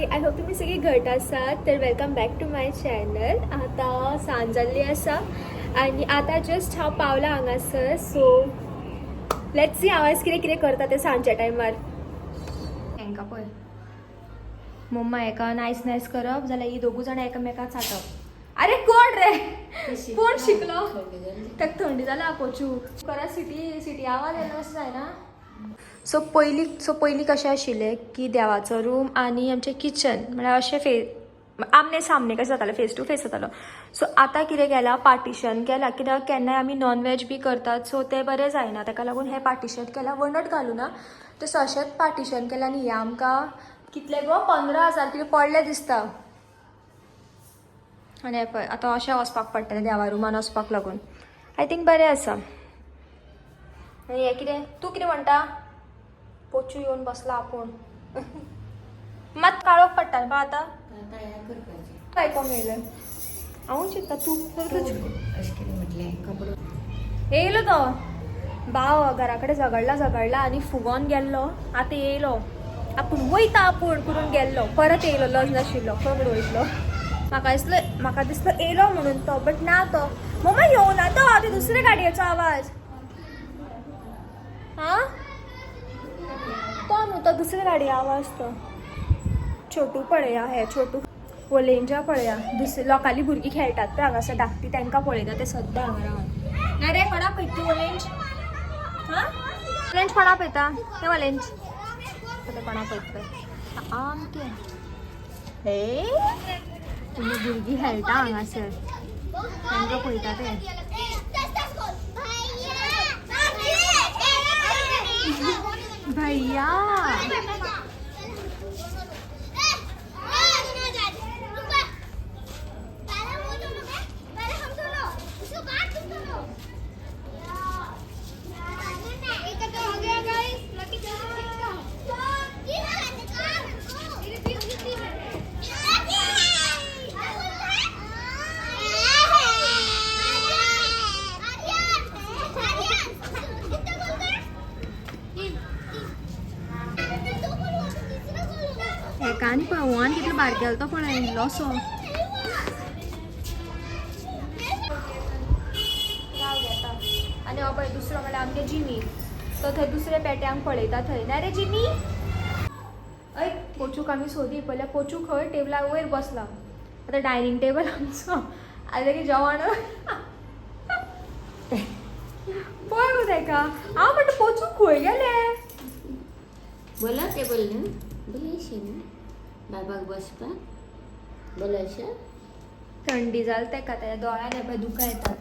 I hope तुमी सगळी घट आसात. तर welcome back to my channel. आतां सांज जाल्ली आसा आनी आतां जस्ट हांव पावलां हांगासर. सो let's see हांव आयज कितें कितें करता तें सांजच्या टायमार. तांकां पळय, मम्मा एका नायस नायस करप जाल्यार ही दोगूय जाणां एकामेकाक चाटप. अरे कोण रे, कोण शिकलो? ताका थंडी जाल्या पोचू करा सिटी सिटी आवाज येना अशें जायना. सो पयलीं कशें आशिल्लें की देवाचो रूम आनी आमचें किचन म्हळ्यार अशें फे आमने सामने कशें जातालें, फेस टू फेस जातालो. सो आतां कितें केलां, पार्टिशन केलां, कित्याक केन्नाय आमी नॉन वेज बी करतात, सो तें बरें जायना. ताका लागून हें पार्टिशन केलां. वणट घालूना, तशें अशेंच पार्टिशन केलां. आनी हें आमकां कितले गो, 15,000 कितें पडलें दिसता. आनी हें पळय, आतां अशें वचपाक पडटलें देवा रुमान वचपाक लागून. I think बरें आसा. आनी हें कितें, तूं कितें म्हणटा? पोचू येवन बसला आपूण. मात काळोख पडटा न्ही आतां. आयकोंक येयलें, हांवूच चिंत्ता तूं. अशें कितें म्हटलें कपडो. येयलो तो भाव, घरा कडेन झगडला झगडला आनी फुगोन गेल्लो. आतां येयलो, आपूण वयता आपूण करून गेल्लो, परत येयलो. लज नाशिल्लो, खंय म्हणून वयतलो? म्हाका दिसलो येयलो म्हणून तो, बट ना तो. मम्मा, येवना तो. आतां दुसरे गाडयेचो आवाज. हा, तो न्हू, तो दुसरे गाडये आवाज तो. छोटू पळया, हे छोटू वलेंजा पळया. दुसरे लोकांली भुरगीं खेळटात पळय हांगासर धाकटी, तांकां पळयता ते सद्दां हांगा रावन. ना रे, कोणा पळयता तूं वलेंज? हा, वलेंज कोणा पळयता ते? वलेंज ते कोणा पळयता पळय आमके. हे तुमी भुरगीं खेळटा हांगासर, तांकां पळयता ते. भैया. हेका आनी पळय, कितलो बारकेलो तो पळय, इल्लोसो. आनी हो पळय दुसरो, म्हणल्यार आमगे जिमी, तो थंय दुसऱ्या पेट्यांक पळयता थंय. ना रे जिमी? ऐ पोचूक आमी सोदी पळयल्यार पोचू खंय टेबला वयर बसला. आतां डायनींग टेबल आमचो, आतां तेगे जेवण पळय गो तेका. हांव म्हणटा, पोचू खंय गेले? बोला टेबल न्हू, बोलयशी न्हू बाबाक बसपाक बोलयशे. थंडी जाल तेका, तेज्या दोळ्यान हे पळय दुकां येतात.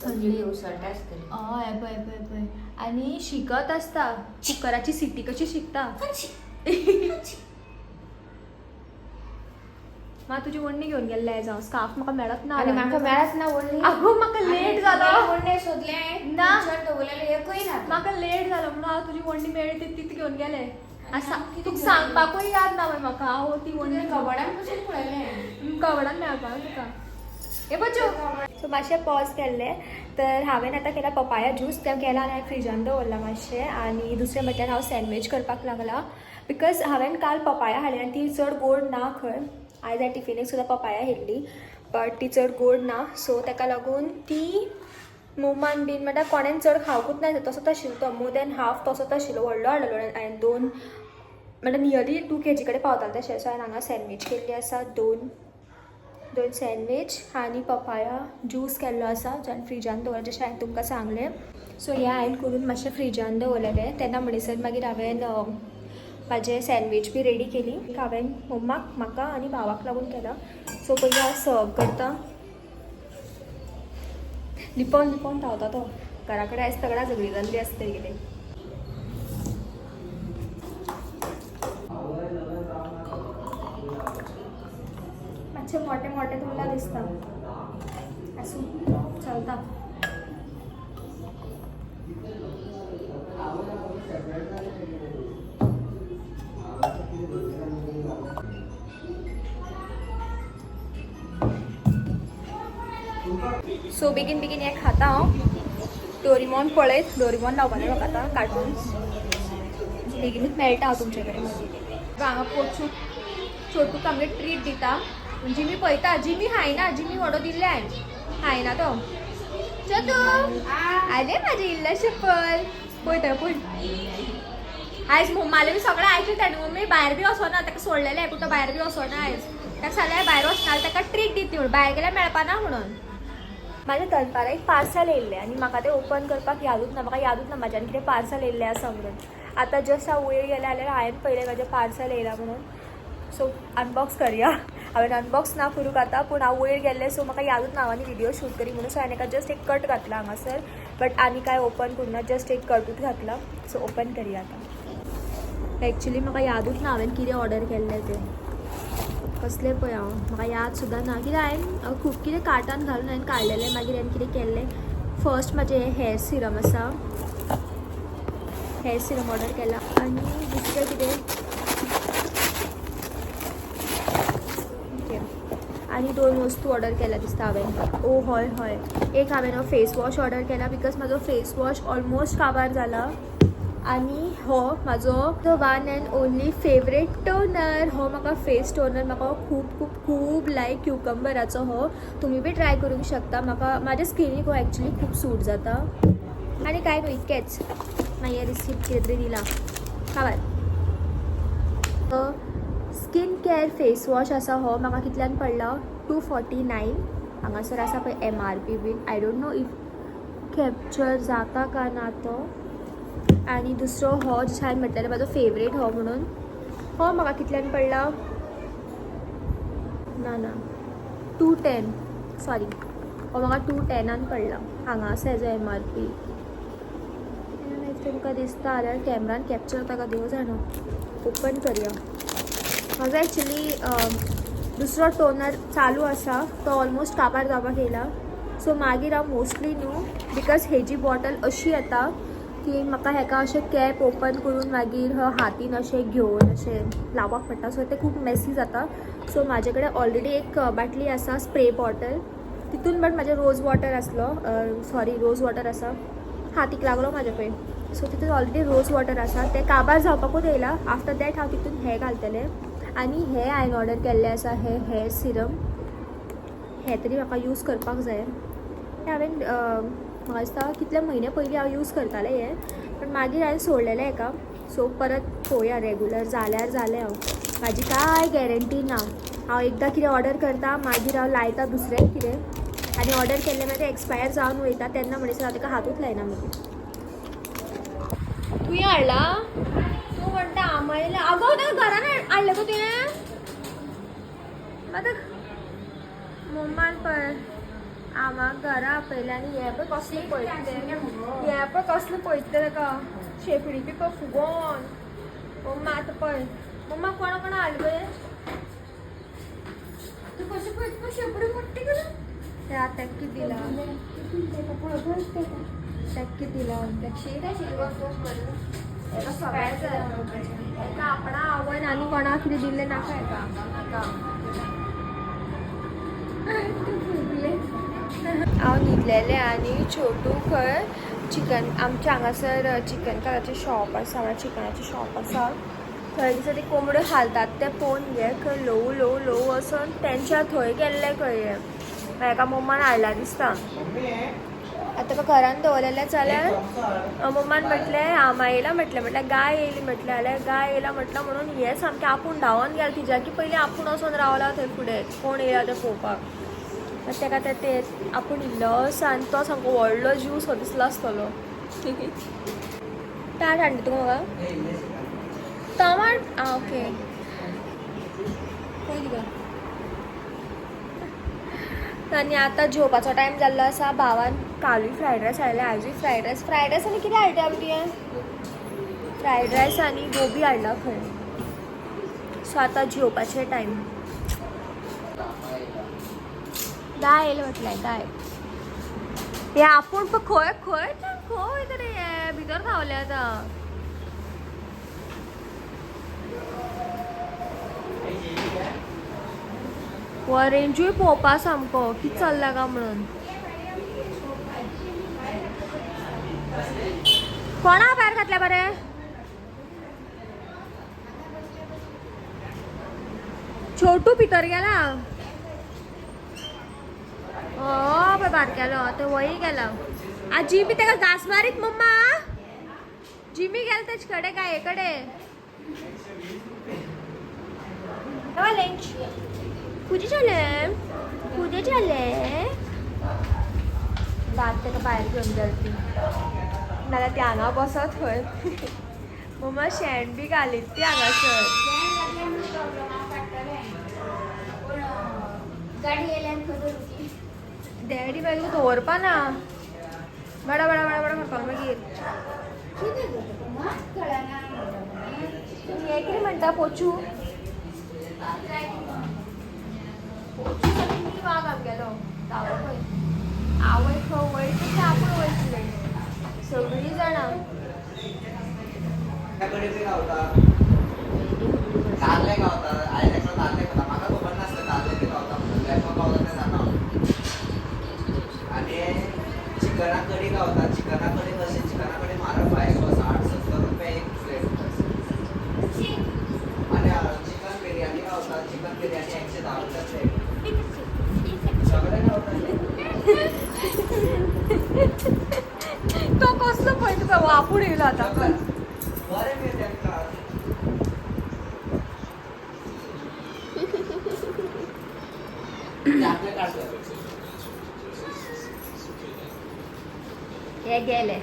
थंडी उसळटा आसतली. हय, हे पळय पळय पळय. आनी शिकत आसता, कुकराची सिटी कशी शिकता. मा तुजी वण्णी घेवन गेल्ले जावं, स्कार्फ म्हाका मेळत ना. आनी म्हाका मेळच ना व्हडली. अगो, म्हाका लेट जालो. व्हडले सोदले. ना. दवरलेले एकूय ना. म्हाका लेट जालो म्हणून हांव तुजी वण्णी मेळ्ळी ती तीच घेवन गेले. तुका सांगपाकूय याद ना मागीर म्हाका. हांव ती वण्णी कबडान पसून पळयलें. कवडान मेळपाक तुका हे बच्यो. सो मातशें पॉज केल्लें, तर हांवें आतां केला पपाया ज्यूस. तें केला आनी हांवें फ्रिजान दवरला मातशें. आनी दुसरें म्हटल्यार हांव सँडवीच करपाक लागलां, because हांवें काल पपाया हाडली आनी ती चड गोड ना खंय. आयज हांवें टिफिनीक सुद्दां पपाया हाडली, बट ती चड गोड ना. सो ताका लागून ती मोमान बीन म्हणल्यार कोणेन चड खावकूच ना. तसोच आशिल्लो तो, मोर दॅन हाफ तसोच आशिल्लो. व्हडलो हाडलेलो हांवें दोन, म्हणल्यार नियरली 2 केजी कडेन पावताले तशें. सो हांवें हांगा सँडवीच केल्ली आसा, दोन दोन सँडवीच आनी पपाया ज्यूस केल्लो आसा, जो हांवें फ्रिजान दवरला, जशें हांवें तुमकां सांगलें. सो हें हांवें करून मातशें फ्रिजान दवरलेलें. तेन्ना म्हणसर मागीर हांवें म्हाजें सँडवीच बी रेडी केली. हांवें मम्माक, म्हाका आनी भावाक लागून केला. सो पयलीं हांव सर्व करता. लिपोन लिपोन धांवता तो. घरा कडेन आयज तगडा झगडी जाल्ली आसता कितें. मातशे मोठे मोठे तुला दिसता, आसूं, चलता. सो बेगीन बेगीन हें खाता हांव, डोरिमॉन पळयत. डोरिमॉन लावपाक म्हाका आतां कार्टून्स. बेगीनूच मेळटा हांव तुमचे कडेन मागीर. हांगा पोचू. छोटूक आमगे ट्रीट दिता. जिमी पळयता, जिमी खायना, जिमी वडो दिल्ले हांवें, खायना तो. छोटू आले म्हाजें इल्लेशें पळ, पळय पळय. आयज मम्माले बी सगळें आयकलें ताणें. मम्मी भायर बी वचना, ताका सोडलेलें पूण तो भायर बी वचना आयज. ताका सांगलें भायर वचना ताका ट्रीट दितली म्हणून, भायर गेल्यार मेळपाना म्हणून. म्हाज्या दनपारां एक पार्सल येयल्लें आनी म्हाका तें ओपन करपाक यादूच ना. म्हाका यादूच ना म्हाज्यान कितें पार्सल येयल्लें आसा म्हणून. आतां जस्ट हांव वयर गेलें जाल्यार हांवें पळयलें म्हाजें पार्सल येयलां म्हणून. सो अनबॉक्स करया. हांवें अनबॉक्स ना करूंक आतां, पूण हांव वयर गेल्लें सो म्हाका यादूच ना हांव आनी व्हिडियो शूट करी म्हणून. सो हांवें एका जस्ट एक कट घातला हांगासर, बट आनी कांय ओपन करूं ना, जस्ट एक कटूच घातला. सो ओपन करया आतां. एक्चुली म्हाका यादूच ना हांवें कितें ऑर्डर केल्लें तें, कसलें पळय हांव म्हाका याद सुद्दां ना. कित्याक हांवें खूब कितें कार्टान घालून हांवें काडलेलें, मागीर हांवें कितें केल्लें. फर्स्ट म्हाजें हें हेअर सिरम आसा, हेअर सिरम ऑर्डर केला. आनी दुसरें कितें, ओके, आनी दोन वस्तू ऑर्डर केल्या दिसता हांवें. ओ हय हय, एक हांवें हो फेस वॉश ऑर्डर केला because म्हाजो फेस वॉश ऑलमोस्ट काबार जाला. आनी हो म्हाजो the one and only favourite toner, हो म्हाका फेस टोनर म्हाका खूब खूब खूब लायक क्युकंबराचो. हो तुमी बी ट्राय करूंक शकता. म्हाका म्हाज्या स्किनीक हो एक्चुली खूब सूट जाता. आनी कांय न्हू इतकेंच. मागीर रिसिप्ट कितें तरी दिला काबार. स्कीन केअर फेस वॉश आसा हो, म्हाका कितल्यान पडला 249. हांगासर आसा पळय MRP been. I don't know if capture जाता काय ना तो. आनी दुसरो हो जशें हांवें म्हटलेलें म्हाजो फेवरेट हो म्हणून, हो म्हाका कितल्यान पडला, ना ना 210, सॉरी, हो म्हाका 210 पडला. हांगा आसा हेजो MRP. तुमकां दिसता जाल्यार कॅमरान कॅप्चर जाता काय देव जाणा. ओपन करया. म्हाजो एक्चुली दुसरो टोनर चालू आसा, तो ऑलमोस्ट काबार जावपाक येयला. सो मागीर हांव मोस्टली न्हू because हेजी बॉटल अशी येता की म्हाका हेका अशें कॅप ओपन करून मागीर हातीन अशें घेवन अशें लावपाक पडटा. सो तें खूब मेसी जाता. सो म्हाजे कडेन ऑलरेडी एक बाटली आसा स्प्रे बॉटल, तितून बट म्हाजें रोज वॉटर आसलो, सॉरी रोज वॉटर आसा, हातीक लागलो म्हाज्या पळय. सो तितून ऑलरेडी रोज वॉटर आसा, तें काबार जावपाकूच येयला. आफ्टर that हांव तितून हें घालतलें. आनी हें हांवें ऑर्डर केल्लें आसा, हें हेअर सिरम, हें तरी म्हाका यूज करपाक जाय. हें हांवें म्हाका दिसता कितले म्हयने पयलीं हांव यूज करतालें हें, पण मागीर हांवें सोडलेलें हेका. सो परत पळोवया रेगुलर जाल्यार जालें. हांव म्हाजी कांय गॅरंटी ना. हांव एकदां कितें ऑर्डर करता, मागीर हांव लायता दुसरें कितें, आनी ऑर्डर केल्लें मागीर एक्सपायर जावन वयता, तेन्ना म्हणसर हांव ताका हातूच लायना. मागीर तुवें हाडला, तूं म्हणटा आमायला. आगो ताका घरान हाडलें गो तुवें. आतां मम्मान पळय आमाक घरा आपयलें. आनी हें पळय कसलें पळयता तें, हें पळय कसलें पळयता ताका, शेंपडी बी पळय फुगोन. मम्मा आतां पळय मम्मा कोणा कोणा हाडलें पळय. तू कशें पळयता शेंपडी मोठी करून. ते आतां कितें दिला, ताका कितें दिला. हेका सगळें जाय. हेका आपणा आवयन आनी कोणाक कितें दिल्लें नाका हेका. नाका. हांव न्हिदलेलें आनी छोटू खंय चिकन, आमच्या हांगासर चिकनकाराचें शॉप आसा, म्हळ्यार चिकनाचें शॉप आसा, थंय दिसा ते कोंबड्यो घालतात ते पळोवन घे खंय ल्हवू ल्हवू ल्हवू वचोन तेंच्या थंय गेल्ले खंय हे. हेका मम्मान हाडला दिसता. आतां म्हाका घरान दवरलेलें जाल्यार मम्मान म्हटलें आमा येयला म्हटलें, म्हटल्यार गाय येयली म्हटलें, जाल्यार गाय येयला म्हटलें म्हणून हें सामकें आपूण धांवन गेलें तिज्याकी पयलीं आपूण वचोन रावला थंय फुडें कोण येयला तें पळोवपाक. मागीर ताका ते आपूण इल्लो आसा आनी तो सामको व्हडलो जीव सो दिसलो आसतलो. ताट हाडलें तुका म्हाका टमाट. आं ओके, पळय तुका. आनी आतां जेवपाचो टायम जाल्लो आसा. भावान कालूय फ्रायड रायस हाडले, आयजूय फ्रायड रायस. फ्रायड रायस आनी कितें हाडटा आमी तुवें? फ्रायड रायस आनी गोबी हाडला खंय. सो आतां जेवपाचें टायम. गाय येयलें म्हटलें गाय. हे आपूण पळय खंय खंय खंय वयता रे, हे भितर धांवले आतां. वरेंजूय पळोवपा सामको कितें चल्ला काय म्हणून. कोणा भायर घातल्या बरें? छोटू भितर गेला. ओ पळय बारकेलो तो वय गेला. आ जिमी ताका घास मारीत मम्मा. जिमी गेला तेचे कडेन गाये कडेन. लंच कुजे जालें कुजे जालें. दात ताका भायर घेवन गेल ती नाल्यार ती हांगा बसत खंय. मम्मा शेण बी घालीत ती हांगासर. डॅडी मागीर तुका दवरपा ना. बडा बडा बडा बडा करपा मागीर. हें कितें म्हणटा पोचू पोचू सामकी वाग आमगेलो धांवो खंय. आवय खंय वयता ती आपूण वयतले सगळीं जाणां. तारले गावता आयज एकलो तारले खाता म्हाका खबर नासलें तारले बी गावता म्हणून लेपो गावता तें जाणा. आनी चिकना कडी गावता. चिकना कडी कशी चिकना कडी म्हारग बाय 60-70 रुपया एक प्लेट. आनी चिकन बिरयानी गावता. चिकन बिरयानी 110 रुपया प्लेट. सगळें गावता. तो कसलो पळय तुका वापूड येयलो आतां. बरें न्ही तेंकां. आपलें काडटा. हे गेले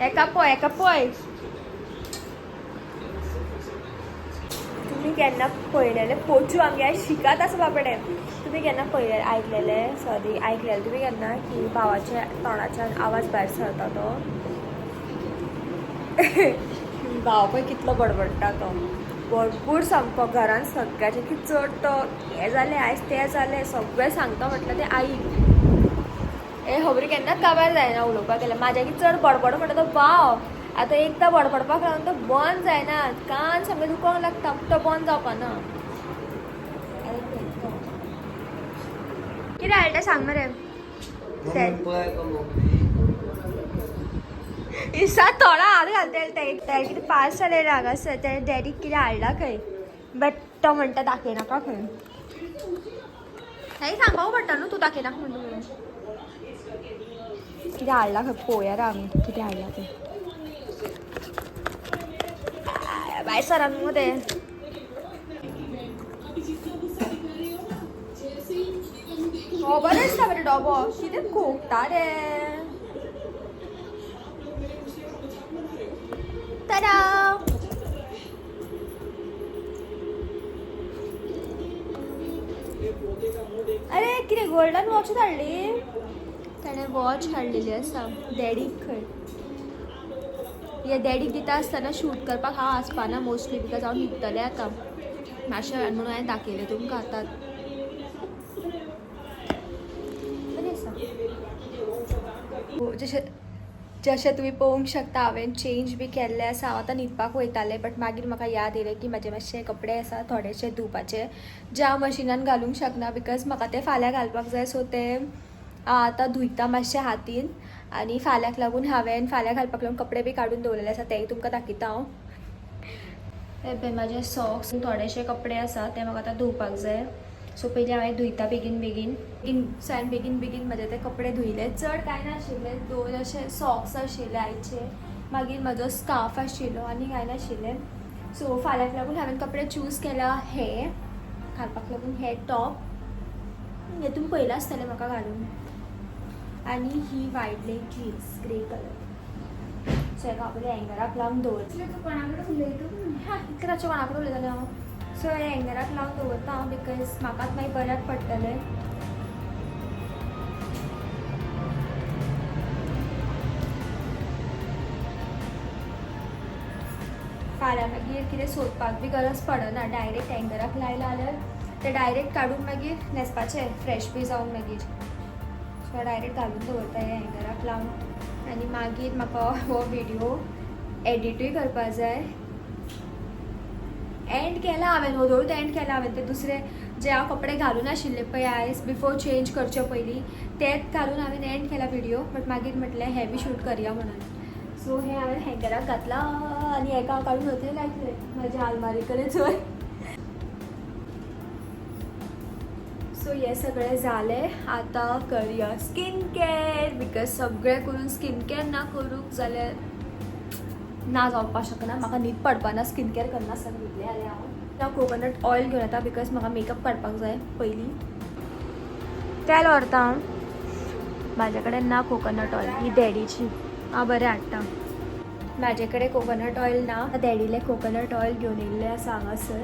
एका पळय एका पळय. तुमी केन्ना पळयलेले पोचू आमगे शिकात आसा बाबडे. तुमी केन्ना पळयले आयकलेले सॉरी आयकलेले तुमी केन्ना की भावाच्या तोंडाच्यान आवाज भायर सरता तो. भाव पळय कितलो बडबडटा तो भरपूर सामको घरान सगळ्याचे की चड तो हें जालें आयज तें जालें सगळें सांगता म्हटल्यार तें आई हे खबरी केन्नाच काबार जायना उलोवपाक गेल्यार. म्हाज्या की चड बडबड म्हणटा तो भाव. आतां एकदां बडबडपाक लागून तो बंद जायना. कान सामकें दुखोंक लागता तो बंद जावपाना. कितें हाडटा सांग मरे. इसा थोडा हात घालतले ते कितें पार्सल येयला हांगासर. ते डॅडीक कितें हाडला खंय बट तो म्हणटा दाखयनाका खंय. नाही सांगपाक पडटा न्हू तूं दाखयनाका म्हणटा म्हणून. कितें हाडला खंय पळोवया रे आमी कितें हाडला तें. भायर सरान मुगो तें. खबर आसता मरे डोबो कितें खोकता रे. तरा अरे कितें गोल्डन वॉच हाडली ताणें. वॉच हाडलेली आसा डॅडीक खंय. हे डॅडीक दिता आसतना शूट करपाक हांव आसपाना मोस्टली because हांव न्हिदतलें आतां मातशें वेळान म्हणून हांवें दाखयलें तुमकां आतां. बरें आसा. जशें जशें तुमी पळोवंक शकता हांवें चेंज बी केल्लें आसा. हांव आतां न्हिदपाक वयतालें बट मागीर म्हाका याद येयलें की म्हाजे मातशे कपडे आसा थोडेशे धुवपाचे जे हांव मशिनान घालूंक शकना because म्हाका ते फाल्यां घालपाक जाय. सो ते हांव आतां धुयता मातशे हातीन आनी फाल्यांक लागून हांवें फाल्यां घालपाक लागून कपडे बी काडून दवरलेले आसा तेय तुमकां दाखयता हांव. हे पळय म्हाजे सॉक्स थोडेशे कपडे आसा ते म्हाका आतां धुवपाक जाय. सो पयलीं हांवें धुयता बेगीन बेगीन बेगीन. सो हांवें बेगीन बेगीन म्हजे ते कपडे धुयले. चड कांय नाशिल्ले 2 अशे सॉक्स आशिल्ले आयचे मागीर म्हजो स्कार्फ आशिल्लो आनी कांय नाशिल्लें. सो फाल्यांक लागून हांवें कपडे चूज केला हे घालपाक लागून हे टॉप हे तुमी पळयलां आसतलें म्हाका घालून. आनी ही wide leg jeans grey colour. So हेका हांव पयलीं हँगराक लावन दवरता. हां इतलें रातचें कोणा कडेन उलयतालें हांव. सो हे हँगराक लावन दवरता हांव because म्हाकाच मागीर बऱ्याक पडटलें. फाल्यां मागीर कितें सोदपाक बी गरज पडना. डायरेक्ट हँगराक लायला जाल्यार ते डायरेक्ट काडून मागीर न्हेसपाचें फ्रेश बी जावन मागीर. सो डायरेक्ट घालून दवरता हे हँगराक लावन. आनी मागीर म्हाका हो विडियो एडिटूय करपा जाय. एंड केला हांवें वोदोळूच एंड केला हांवें. ते दुसरे जे हांव कपडे घालून आशिल्ले पळय आयज बिफोर चेंज करचे पयलीं तेच घालून हांवें एंड केला विडियो. बट मागीर म्हटलें हें बी शूट करया म्हणून. सो हें हांवें हँगराक घातलां आनी हेका हांव काडून वतलें लायतलें म्हाज्या आलमारी कडेन चोय. सो हे सगळें जालें. आतां करया स्कीन केअर, because सगळें करून स्कीन केअर ना करूंक जाल्यार ना जावपाक शकना. म्हाका न्हीद पडपाना स्कीन केअर करनासतना न्हिदलें जाल्यार. हांव हांव कोकोनट ऑयल घेवन येता, because म्हाका मेकअप काडपाक जाय पयलीं. तेल व्हरता हांव. म्हाजे कडेन ना कोकोनट ऑयल, ही डॅडीची. हांव बरें हाडटा. म्हाजे कडेन कोकोनट ऑयल ना, डॅडीलें कोकोनट ऑयल घेवन येयल्लें आसा हांगासर.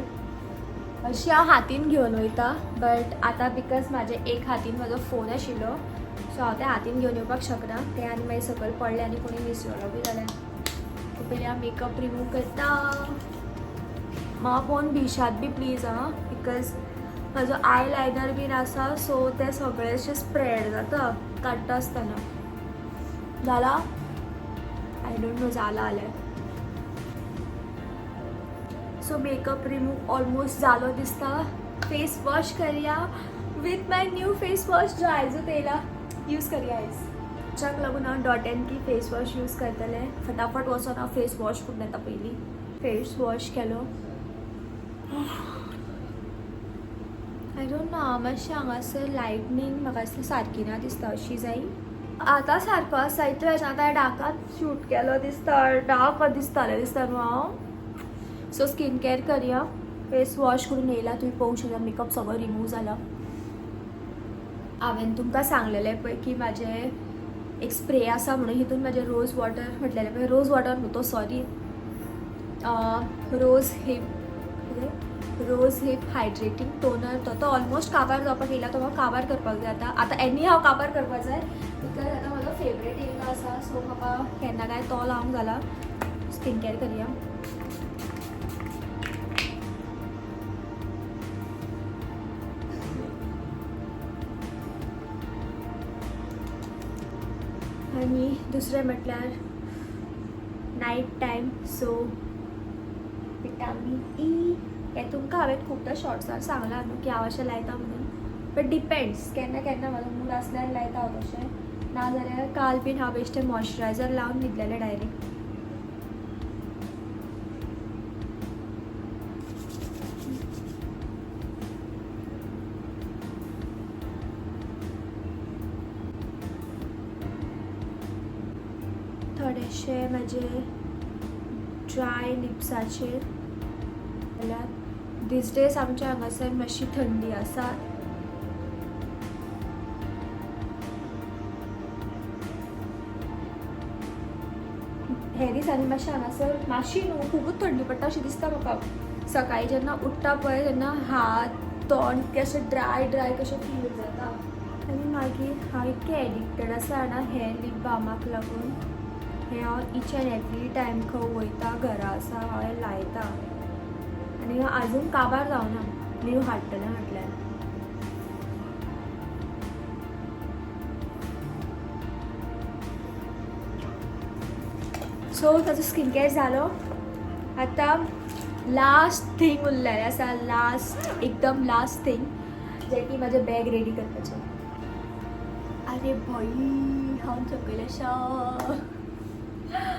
अशी हांव हातीन घेवन वयता, बट आतां because म्हाजे एक हातीन म्हाजो फोन आशिल्लो, सो हांव ते हातीन घेवन येवपाक शकना. ते आनी मागीर सकयल पडलें आनी कोणी विसरलो बी जाल्यार. पयलीं हांव मेकअप रिमूव करता. म्हाका कोण भिशात बी प्लीज आं, because म्हाजो I liner बीन आसा, सो ते सगळे अशें स्प्रेड जाता काडटा आसतना. जाला, I don't know जाला जाल्यार. सो मेकअप रिमूव ऑलमोस्ट जालो दिसता. फेस वॉश करया with my new face wash जो आयजूच येयला. यूज करया आयज. ताका लागून हांव Dot and Key face wash use करतलें. फटाफट वचोन हांव फेस वॉश करून येता पयलीं. फेस वॉश केलो. I don't know, हांव मातशें हांगासर लायटनींग म्हाका दिसता सारकी ना दिसता, अशी जाय. आतां सारको आसा. इतले वेळान आतां डार्कान शूट केलो दिसता, डार्क दिसतालें दिसता न्हू हांव. सो स्कीन केअर करया. फेस वॉश करून येयला, तुमी पळोवंक शकता मेकअप सगळो रिमूव जाला. हांवें तुमकां सांगलेलें पळय की म्हाजें एक स्प्रे आसा म्हणून, हितून म्हाजें रोज वॉटर म्हटलेलें पळय. रोज वॉटर न्हू तो, sorry, rose hip hydrating toner. तो तो ऑलमोस्ट काबार जावपाक येयला. तो म्हाका काबार करपाक जाय आतां. आतां एनी हांव काबार करपाक जाय, because आतां म्हजो फेवरेट येयलो आसा. सो म्हाका केन्ना काय तो लावंक जाला. स्कीन केअर करया. आनी दुसरें म्हटल्यार night time, so vitamin E. हें तुमकां हांवें खुबदां शॉर्ट्सार सांगलां न्हू की हांव अशें लायता म्हणून, बट डिपेंड्स, केन्ना केन्ना म्हाजो मूड आसल्यार लायता हांव तशें, नाजाल्यार काल बीन हांव बेश्टें मॉइश्चरायझर लावन न्हिदलेलें डायरेक्ट. थोडेशे म्हाजे ड्राय लिप्साचेर जाल्यार these days आमच्या हांगासर मातशी थंडी आसा. हे दिसांनी मातशें हांगासर मातशी न्हू, खुबूच थंडी पडटा अशें दिसता म्हाका. सकाळीं जेन्ना उठ्ठा पळय तेन्ना हात तोंड इतकें अशें ड्राय ड्राय कशें फील जाता. आनी मागीर हांव इतकें एडिक्टेड आसा जाणा हे लिप बामाक लागून. हें हांव इच एंड एवरी टायम खंय वयता, घरा आसा, हांव हें लायता. आनी आजून काबार जावना, न्यू हाडटलें म्हटल्यार. सो ताजो स्कीन केअर जालो. आतां लास्ट थिंग उरलेलें आसा, लास्ट, एकदम लास्ट थिंग, जें की म्हाजें बॅग रेडी करपाचें. आरे भाई, हांव सकयल आसा,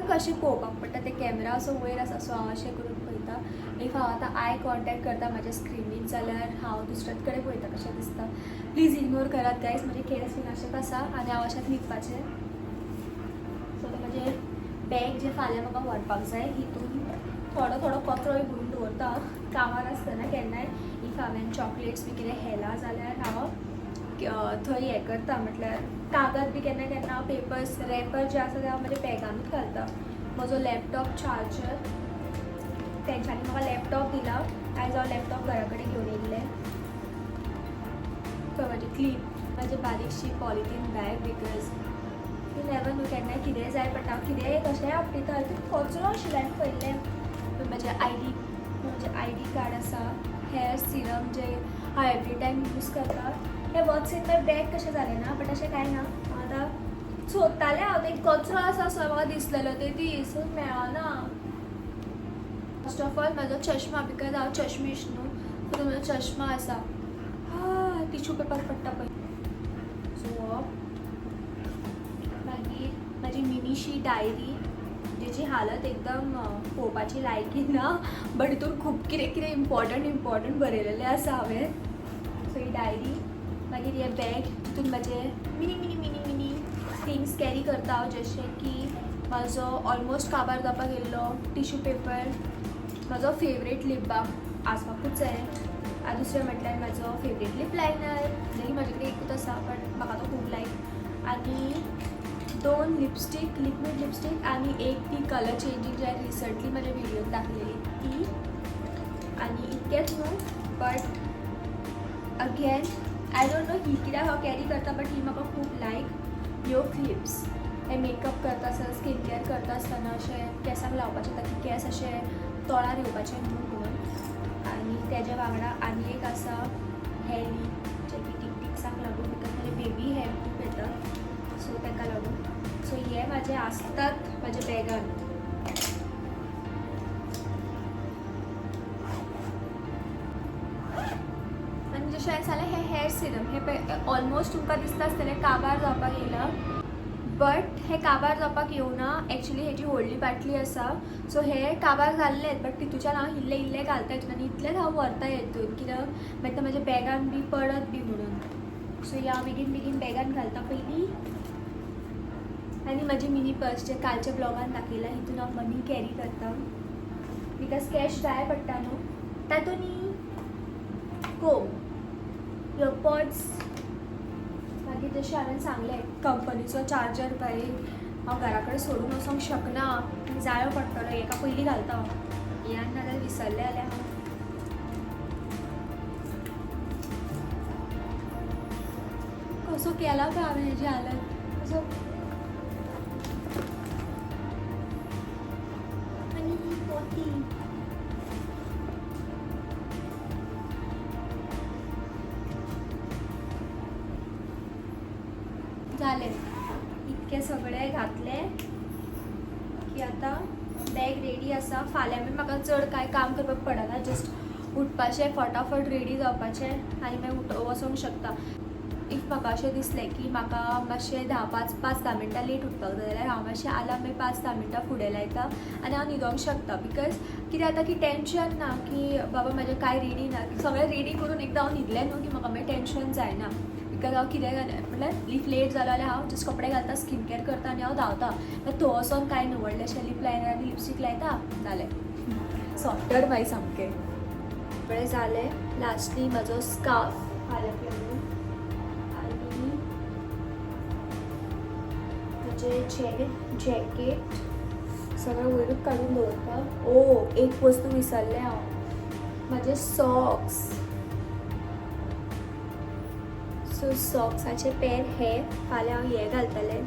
कशें पळोवपाक पडटा ते कॅमेरा असो वयर आसा, सो हांव अशें करून पळयता. If हांव आतां I contact करता म्हाज्या स्क्रिनीर जाल्यार हांव दुसऱ्याच कडेन पळयता कशें दिसता. प्लीज इग्नोर करात गायज, म्हजे केंस बीन अशेंच आसा आनी हांव अशेंच न्हिदपाचें. सो आतां म्हाजें बॅग जें फाल्यां म्हाका व्हरपाक जाय, हितून थोडो थोडो कचरोय भरून दवरता. कामार आसतना केन्नाय if हांवें चॉकलेट्स बी कितें हेला जाल्यार हांव थंय हें करता, म्हटल्यार कागद बी केन्ना केन्ना हांव पेपर्स रॅपर जे आसा ते हांव म्हज्या बॅगानूच घालता. म्हजो लॅपटॉप चार्जर, तेंच्यांनी म्हाका लॅपटॉप दिला, आयज हांव लॅपटॉप घरा कडेन घेवन येयल्लें. सो म्हाजी क्लीप, म्हाजी बारीकशी polythene bag, because you never know केन्नाय कितेंय जाय पडटा. हांव कितेंय कशेंय आपटिता. तितून कचरो आशिल्लो हांवें पळयल्लें. म्हजें आयडी कार्ड आसा. हेअर सिरम जे हांव एवरी टायम यूज करता. हें वॉट्स इन my bag कशें जालें ना, बट अशें कांय ना. आतां सोदतालें हांव, ते कचरो आसा सो म्हाका दिसलेलो ते दीस मेळना. फर्स्ट ऑफ ऑल म्हाजो चश्मा, because हांव चश्मीश न्हू, सो म्हजो चश्मा आसा. हा, टिश्यू पेपर पडटा पळय. सो मागीर म्हाजी मिनीशी डायरी, जेची हालत एकदम पळोवपाची लायकी ना, बट हितून खूब कितें कितें इम्पॉर्टंट इम्पॉर्टंट बरयलेलें आसा हांवें. सो ही डायरी. मागीर हे बॅग तितून म्हाजे mini mini mini mini things carry करता हांव, जशें की म्हाजो ऑलमोस्ट काबार जावपाक येयल्लो टिश्यू पेपर, म्हाजो फेवरेट लिप बाम आसपाकूच जाय, आनी दुसरें म्हटल्यार म्हाजो फेवरेट लिप लायनर, जरी म्हाजे कडेन एकूच आसा बट म्हाका तो खूब लायक, आनी 2 लिपस्टीक, लिक्वीड लिपस्टीक आनी एक ती कलर चेंजींग जे हांवें रिसंटली म्हाज्या व्हिडियोन दाखयलेली ती. आनी इतकेंच न्हू but again I don't know ही कित्याक हांव कॅरी करता बट he म्हाका खूब लायक ह्यो क्लिप्स. हे मेकअप करता आसतना, स्किन केअर करता आसतना अशें केंसांक लावपाचें ताकी केंस अशें तोंडार येवपाचें न्हू म्हणून. आनी तेज्या वांगडा आनी एक आसा हेली, जे की टिकटिक्सांक लागून, because म्हाजे बेबी हेर खूब येता सो ताका लागून. सो हे म्हाजे आसतात म्हाज्या बॅगान. आनी जशें हांवें सांगलें हें हेअर सिरम हें पळय ऑलमोस्ट तुमकां दिसता आसतलें काबार जावपाक येयलां, बट हें काबार जावपाक येवना. एक्चुली हेजी व्हडली बाटली आसा सो हे काबार जाल्लेच बट तितूच्यान हांव इल्लें इल्लें घालता हितून आनी इतलेंच हांव व्हरता हितून कित्याक मागीर ते म्हाज्या बॅगान बी पडत बी म्हणून. सो हे हांव बेगीन बेगीन बॅगान घालता पयलीं. आनी म्हाजी मिनी पर्स जे कालच्या ब्लॉगान दाखयला हितून हांव मनी कॅरी करता because cash जाय पडटा न्हू. तातूंत कोम, इयरपॉड्स, मागीर जशें हांवें सांगलें कंपनीचो चार्जर बाय हांव घरा कडेन सोडून वचोंक शकना, जायो पडटलो हेका पयलीं घालता हांव, हें आनी नाजाल्यार विसरलें जाल्यार हांव. कसो केला पळय हांवें हेजी हालत कसो. आनी ही पोती, जालें इतकें सगळें घातलें की आतां बॅग रेडी आसा. फाल्यां बी म्हाका चड कांय काम करपाक पडना, जस्ट उठपाचें, फटाफट रेडी जावपाचें आनी मागीर वचोंक शकता. If म्हाका अशें दिसलें की म्हाका मातशें 5-10 मिनटां लेट उठपाक जाय जाल्यार हांव मातशें आलार्म मागीर 5-10 मिनटां फुडें लायता आनी हांव न्हिदोंक शकता. Because कितें जाता की टेंशन ना की बाबा म्हाजें कांय रेडी ना, सगळें रेडी करून एकदां हांव न्हिदलें न्हू की म्हाका मागीर टेंशन जायना. Because हांव कितें जालें म्हटल्यार if late जालो जाल्यार हांव जस्ट कपडे घालता, स्किन केअर करता आनी हांव धांवता. मागीर थंय वचोन कांय न्हू, व्हडलेशें लिप लायनर आनी लिपस्टीक लायता, जालें सॉर्टेड मागीर सामकें सगळें जालें. लास्टली म्हाजो स्कार्फ फाल्यां लागून आनी म्हजें जॅकेट सगळें वयरूच काडून दवरता. ओ एक वस्तू विसरलें हांव, म्हाजे सॉक्स. सो सॉक्साचे पेर हे फाल्यां हांव हे घालतलें,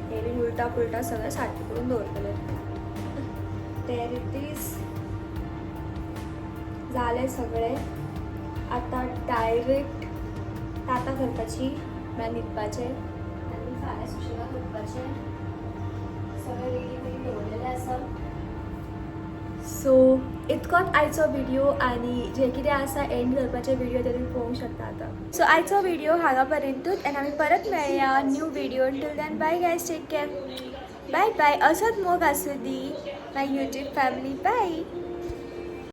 हे बीन उलटा पुलटा सगळें सारकें करून दवरतलें. There it is, जालें सगळें. आतां डायरेक्ट ताता करपाची, म्हळ्यार न्हिदपाचें आनी फाल्यां सुशेगाद उठपाचें. सगळें रेडी करून दवरलेलें आसा. सो इतकोच आयचो व्हिडिओ आनी जे कितें आसा एंड करपाचे व्हिडिओ ते तुमी पळोवंक शकता आतां. सो आयचो व्हिडिओ हांगा पर्यंतूच आनी आमी परत मेळया new video. Till then bye guys, take care, bye bye. असोच मोग आसूं दी my YouTube family, bye.